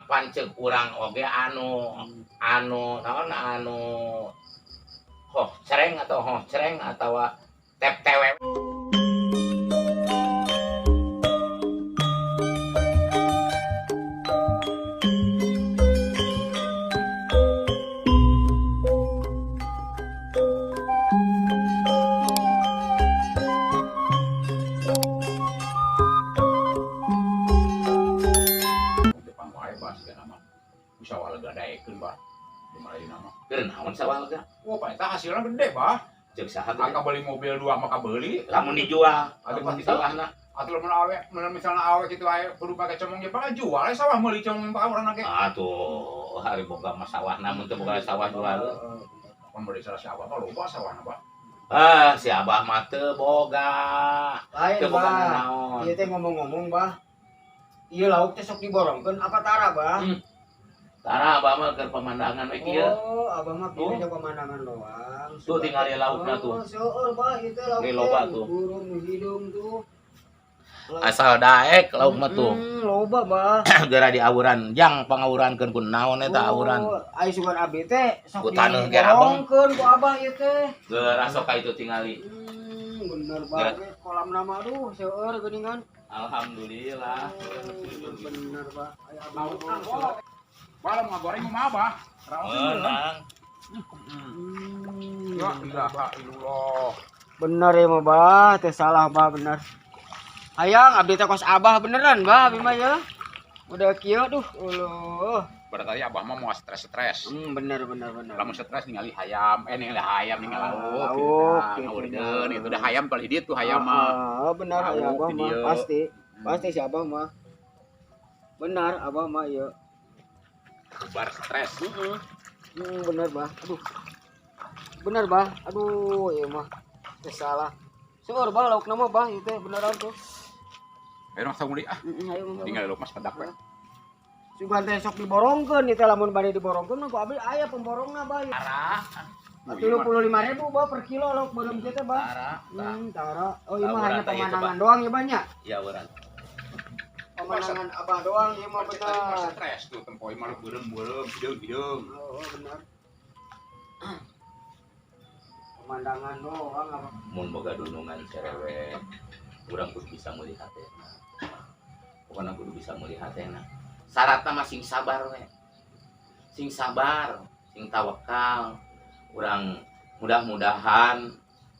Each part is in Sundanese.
Panceg urang oge anu anu naon anu hoh cereng atau hoh cereng atawa tep tewe. Hasilnya gede, Bah. Cek saha gede. Angka beli mobil dua maka beli. Lamun dijual, atau pasti sawahna. Atau lamun awe, misalnya awe kitu ae kudu pake comong ge bakal jual sawah meuli comong bakal urang ge. Atuh, hari boga mah sawahna mun teu boga sawah jual. Mun beli salah si abah mah loba sawahna, Bah. Ah, si abah mah teu boga. Lain, teu boga naon. Ieu teh ngomong-ngomong, Bah. Ieu lauk teh sok diborongkeun apa tara, Bah? Tara abah mah keur pemandangan we kieu. Oh, abah mah pilih pemandangan doang. Tuh tinggal laukna tuh. Oh, seueur bah ieu teh lauk. Loba tuh. Burung hidung tuh. Asal daek lauk mah tuh. Loba bah. Geura diawuran, jang pangawurankeun ku naon eta awuran. Oh, ai sugan abdi teh sok ku taneuh ge abang. Ku abah ieu teh. Geura sok ka itu tingali. Bener bah. Kolam nama aduh seueur geuningan. Alhamdulillah. Bener bah. Ai abah. Malam ngagoreng mah abah. Menang. Ya ilaha illallah. Bener ya mah bah, teh salah bah bener. Hayang abdi teh kos abah beneran bah abi mah ya. Udah kieu duh uluh. Berarti abah mah mau stres-stres. Bener bener bener. Lamun stres ningali hayam, ningali hayam ningali lauk. Ngawurkeun itu dah hayam paling dieu tuh hayam mah. Oh, bener ya abah mah pasti. Pasti si abah mah. Benar abah mah ieu. Bar stres. Bener bah. Aduh. Bener bah. Aduh, ieu mah teu salah. Seueur bah laukna mah bah ieu teh beneran tuh. Ayo langsung meuli ah. Ayo tinggal lauk mas pedak we. Sugan teh sok diborongkeun ieu teh lamun bade diborongkeun mah ku abdi aya pemborongna bah. Tara. 35.000 bah per kilo lauk beureum kieu teh bah. Tara. Tara. Oh, ieu mah hanya pemandangan doang ya banyak. Iya, urang. Pemandangan abah doang ieu mah bener. Stres tuh tempoe mah beureum-beureum hideung-hideung. Oh, bener. Pemandangan doang abah. Mun boga dunungan cerewet, urang kudu bisa meuli hatena. Pokona kudu bisa meuli hatena. Syaratna mah sing sabar we. Sing sabar, sing tawakal. Urang mudah-mudahan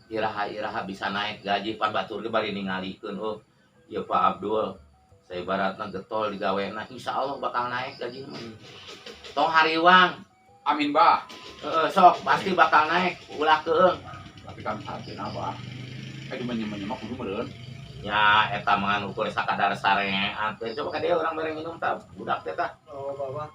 iraha-iraha bisa naik gaji pan batur ge bari ningalikeun oh. Ieu Pak Abdul saya baratna getol digawena insyaallah bakal naik gaji mah. Tong hariwang. Amin bah. Sok pasti bakal naik ulah keung. Tapi kan saatna bah. Aduh menye-menye mah kudu meureun. Ya eta mah ukur sakadar sarean. Coba ka dieu urang bareng minum tah budak teh tah. Oh babah.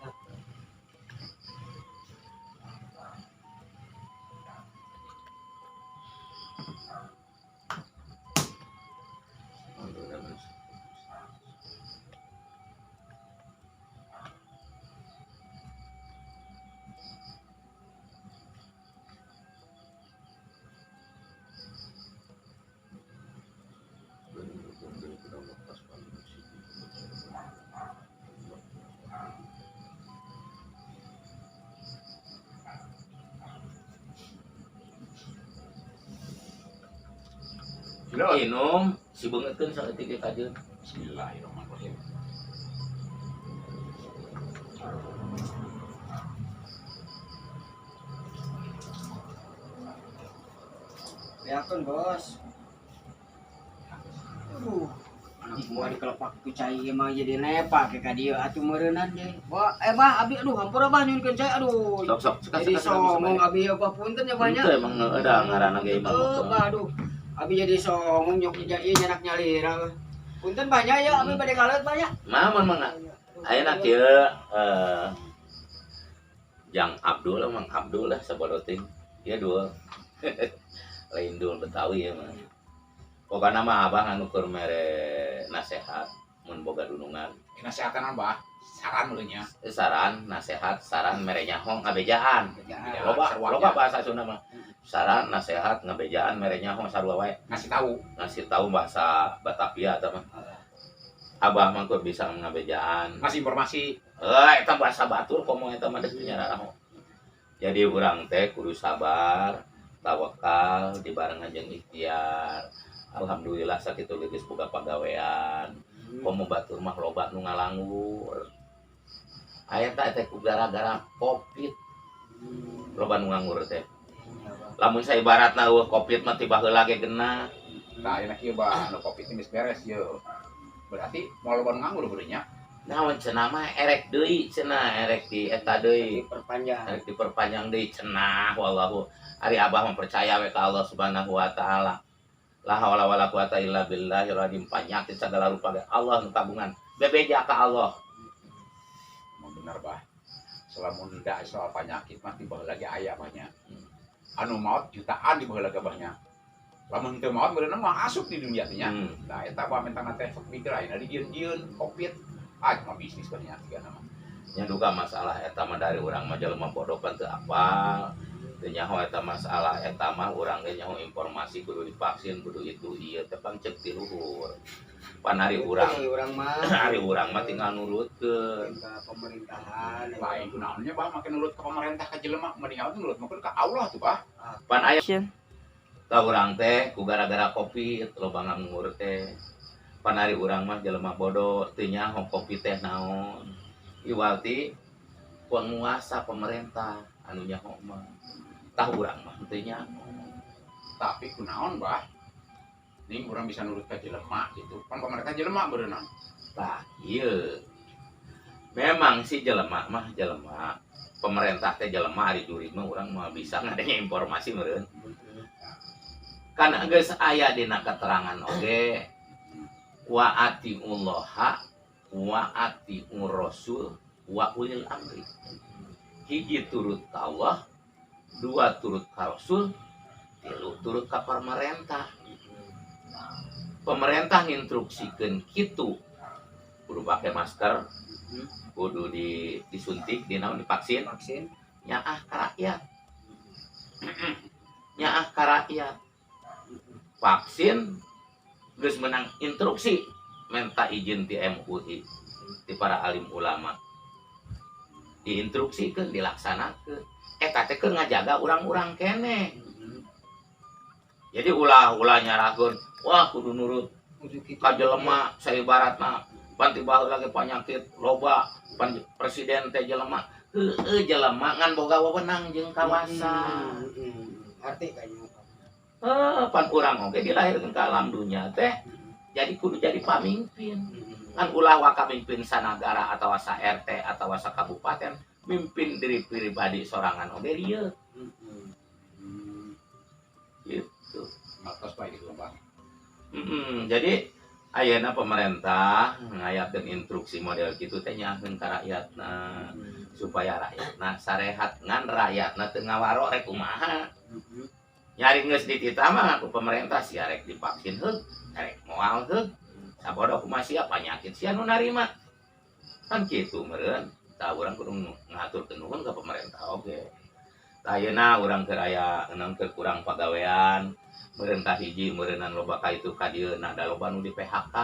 Minum si beungeutkeun saeutik ge kajeun. Bismillahirrahmanirrahim. Lihatkan bos. Aduh, anak gua dikelepak ku cai emang jadi nepa ke ka dieu atuh meureunan ge. Wah, bah abi aduh hampura bah nyunkeun cai aduh. Sok sok jadi songong abi ya bah punten ya banyak. Itu emang ada ngaranna ge imam. Bah aduh. Abi jadi songong nyok ieu nyanak nyalira. Punten banyak ya abi bade kaleut banyak. Mah mun mangga. Ayeuna kieu Jang Abdul Mang Abdul lah sabodo teh. Ieu dua. Lain dul Betawi ya mah. Pokona mah abah anu keur mere nasehat mun boga dunungan. Nasehatan bah, saran meureun nya. Saran, nasehat, saran mere nyaho ngabejaan. Loba loba bahasa Sunda mah. Saran, nasehat, ngabejaan mere nyaho sarua wae. Ngasih tahu. Ngasih tahu bahasa Batavia eta mah. Abah mah keur bisa ngabejaan. Ngasih informasi. Eh, eta bahasa batur komo eta mah deuk nyararaho. Jadi urang teh kudu sabar, tawakal, dibarengan jeung ikhtiar. Alhamdulillah sakitu geus boga pagawean. Komo batur mah loba nu ngalanggur. Aya teh teh ku gara-gara Covid loba nu nganggur teh. Lamun saibaratna euweuh Covid mah ti baheula ge genah. Nah, ayeuna kieu, Bah, nu Covid ini geus beres ye. Berarti moal loba nu nganggur beureun nya. Naon cenah mah erek deui cenah, erek di eta deui. Diperpanjang. Erek diperpanjang deui cenah, wallahu. Ari Abah mah percaya we ka Allah Subhanahu wa taala. La haula wala quwata illa billahil azim, panyakit segala rupa ge Allah nu kagungan. Bebeja ka Allah. Emang bener, Bah. Selamun da soal penyakit mah ti baheula ge aya banyak. Anu maot jutaan di baheula ge banyak. Lamun teu maot meureunna mah asup di dunia teh nya. Nah, eta bah mentang teh sok mikir ayeuna dijieun-jieun Covid. Ah, cuma bisnis banyak tiga nama. Nya duka masalah eta mah dari urang mah jelema bodoh pan teu apal. Teu nyaho eta masalah eta mah, urang ge nyaho informasi kudu divaksin kudu itu ieu teh pang ceuk ti luhur. Pan ari urang Urang mah ari urang mah tinggal nurutkeun. Ke pemerintahan. Lain kunaonnya, Bah, make nurut ke pemerintah ka jelema, mending awak nurut mah ke Allah tuh, Bah. Pan aya tah urang teh ku gara-gara Covid loba nganggur teh. Pan ari urang mah jelema bodoh teu nyaho Covid teh naon. Iwal ti penguasa pemerintah anu nyaho mah. Tah urang mah teu nyaho. Tapi kunaon, Bah? Ning urang bisa nurut ke jelema gitu. Pan pemerintah jelema beureunan. Tah ieu. Memang sih jelema mah jelema. Pemerintah teh jelema, ari jurig mah urang mah bisa ngadenge informasi meureun. Kan geus aya dina keterangan oge, wa atiullaha wa atiur rasul wa ulil amri. Hiji turut ka Allah, dua turut ka Rasul, tilu turut ka pemerintah. Pemerintah nginstruksikeun kitu kudu pakai masker, kudu disuntik, di naon, divaksin. Vaksin. Nyaah ka rakyat, nyaah ka rakyat. Vaksin geus menang instruksi, minta izin ti MUI, ti para alim ulama, diinstruksikeun, dilaksanakeun. Eta teh keur ngajaga urang-urang keneh. Jadi ulah ulah nyarahkeun, wah, kudu nurut Kudu kitu. Ka jelema. Saibaratna pan ti baheula ge panyakit loba, pan presiden teh jelema, heueuh, jelema ngan boga wewenang jeung kawasa. Ngerti kayaknya. Heuh, pan urang oge dilahirkeun ka alam dunya teh jadi kudu jadi pamimpin. Kan ulah waka mimpin sanagara atau sa RT atau sa kabupaten, mimpin diri pribadi sorangan oge rieu gitu. Ngatos, Bah, gitu, Bah. Jadi ayeuna pemerintah ngayakeun instruksi model kitu teh nyaahkeun ka rakyatna supaya rakyatna sarehat, ngan rakyatna teu ngawaro rek kumaha. Nyari geus dititah mah ku pemerintah, sia rek divaksin heug, rek moal heug, sabodo kumaha sia, panyakit sia nu narima, kan kitu meureun. Tah, urang kudu ngaturkeun nuhun ka pemerintah oge. Tah, ayeuna urang keur aya naon, keur kurang pagawean meureun, kahiji meureunan loba ka itu ka dieu nah, da loba nu di PHK.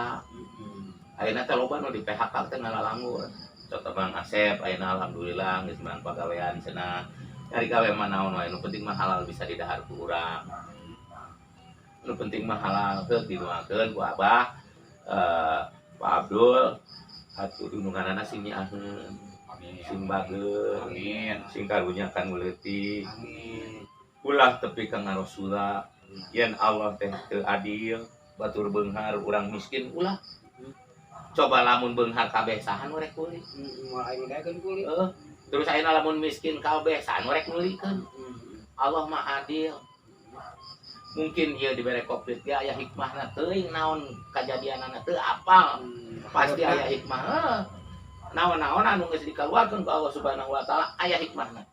Ayeuna teh loba nu di PHK teh ngalalanggur. Contoh Bang Asep ayeuna alhamdulillah geus meunang pagawean cenah. Nyari gawe mah naon wae, nu penting mah halal bisa didahar ku urang, nu penting mah halal. Heuh, didoakeun ku Abah, Pak Abdul atuh dununganana sing nyaaheun. Amin. Sing bager. Amin. Sing karunya kan leutik. Amin. Ulah tepi ka ngarosula yen Allah teh teu adil, batur beunghar urang miskin, ulah. Coba lamun beunghar kabeh, saha nu rek kuli? Moal aing daekeun kuli. Heeh, terus ayeuna lamun miskin kabeh, saha nu rek nulikeun? Allah mah adil. Mungkin ieu dibere Covid ge aya hikmahna, teuing naon kajadianana, teu apal. Pasti aya hikmah. Heuh. Naon-naon anu geus dikaluarkeun ku Allah Subhanahu wa taala aya hikmahna.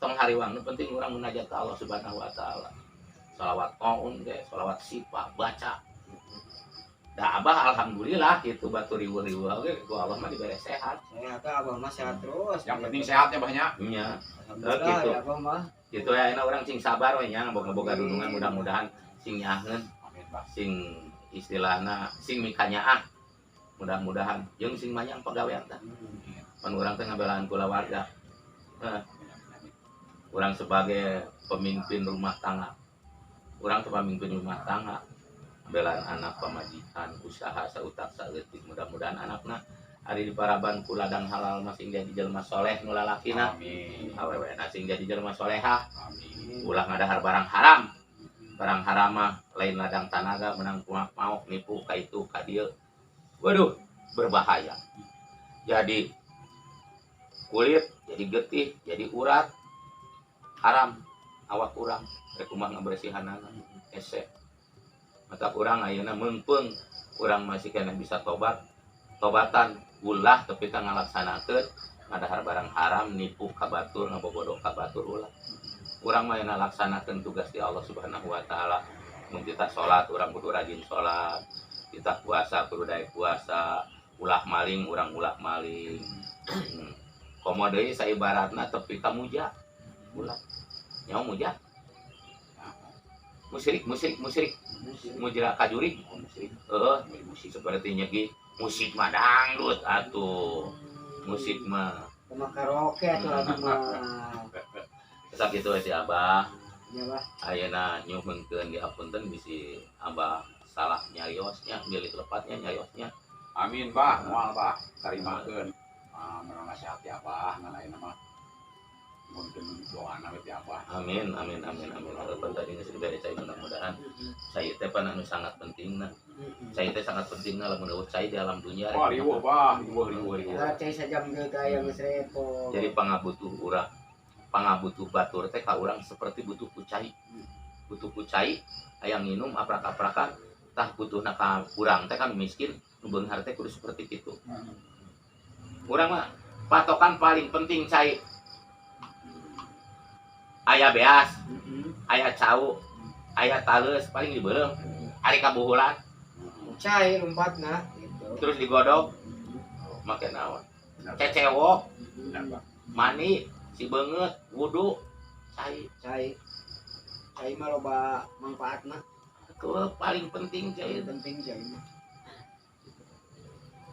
Tong hariwang, nu penting urang munajat ka Allah Subhanahu wa taala. Salawat taun ge, salawat sifat baca. Da Abah alhamdulillah gitu, batur riweuh-riweuh oge ku Allah mah dibere sehat. Sehat Abah mah, sehat terus. Yang penting sehatnya banyak. Nya. Alhamdulillah Gitu. ya Abah mah. Gitu ya, ayeuna urang sing sabar we nya, boga-boga dunungan mudah-mudahan sing nyaaheun. Amin, Bah. Sing istilahna sing mikanyaah. Mudah-mudahan jeung sing manyang pagawean tah. Pan urang teh ngabelaan kulawarga. Urang sebagai pemimpin rumah tangga. Urang teh pemimpin rumah tangga. Belaan anak pamajikan usaha sautak saeutik mudah-mudahan anakna ari diparaban ku ladang halal masing jadi jelema soleh nu lalakina. Amin. Awewena sing jadi jelema solehah. Amin. Ulah ngadahar barang haram. Barang haram mah lain ladang tanaga menang kumak maok nipu ka itu ka dieu. Waduh, berbahaya. Jadi kulit, jadi getih, jadi urat haram awak urang rek kumaha ngaberesihanana hese. Mata urang ayeuna meungpeung urang masih keneh bisa tobat. Tobatan ulah tapi ka ngalaksanakeun ngadahar barang haram nipu ka batur ngabobodo ka batur ulah. Urang mah ayeuna laksanakeun tugas di Allah Subhanahu wa taala. Mun kita salat urang kudu rajin salat, kita puasa kudu daek puasa, ulah maling urang ulah maling. Komo deui saibaratna tepi ka muja. Ulah. Nyaho muja? Musyrik, musyrik, musyrik. Mujra kajurig. Musik. Heeh, Musik. seperti nyegi musik mah dangdut atuh. Musik mah Sama karaoke atuh abdi mah. Sakitu we si Abah. Ya bah. Ayeuna nyuhunkeun dihapunten bisi Abah salah nyariosnya, milik lepatnya nyariosnya. Amin bah, moal bah, tarimakeun. Ah, menang nasihat ti Abah ngan ayeuna mah. Mungkin doana we ti Abah. Amin, amin, amin, amin. Harapan tadi geus dibere cai mudah-mudahan. Cai teh pan anu sangat pentingna. Cai teh sangat pentingna lamun eueuh cai di alam dunia. Wah, riweuh bah, riweuh riweuh riweuh. Lah cai sajam geus aya geus repot. Jadi pangabutuh urang, pangabutuh batur teh ka urang seperti butuh ku cai. Butuh ku cai, hayang nginum aprak-aprakan, tah butuhna ka urang teh kan miskin, nu beunghar teh kudu seperti kitu. Urang mah patokan paling penting cai. Aya beas, aya cau, aya taleus paling dibeuleum, ari kabuhulan Cai lompatna gitu. Terus digodog make naon? Cecewok, Benar, Bah. mani, si beungeut, wudu, cai. Cai. Cai mah loba manfaatna. Itu paling penting cai. Penting cai mah.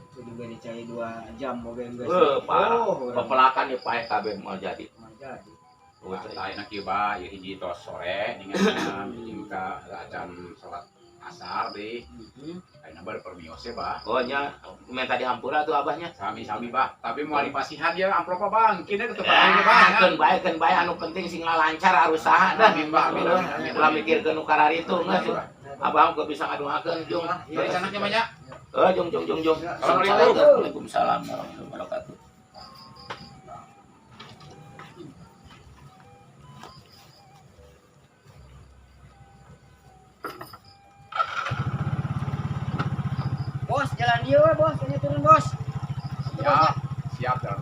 Itu diberi cai 2 jam oge geus. Parah. Oh, urang Pepelakan di paeh kabeh moal jadi. moal jadi. Oh, Nah, cai. ayeuna kieu bah, ieu hiji tos sore ningan hiji ka acan salat asar deui. Ayeuna bari permios bah. Oh nya minta dihampura tuh abahnya. Sami-sami bah, tapi moal dipasihan ya amplop bang. Kini tetep aja bah. Keun bae anu penting sing lancar arusaha dah. Amin bah, amin amin. amin. Ulah mikirkeun nu kararitu geus. Abah mah bisa ngadoakeun jung. Dari sananya banyak. Jung jung jung jung. Assalamualaikum. Waalaikumsalam warahmatullahi wabarakatuh. Bos, jalan dia we, bos. Ini turun, bos. Siap, siap jalan.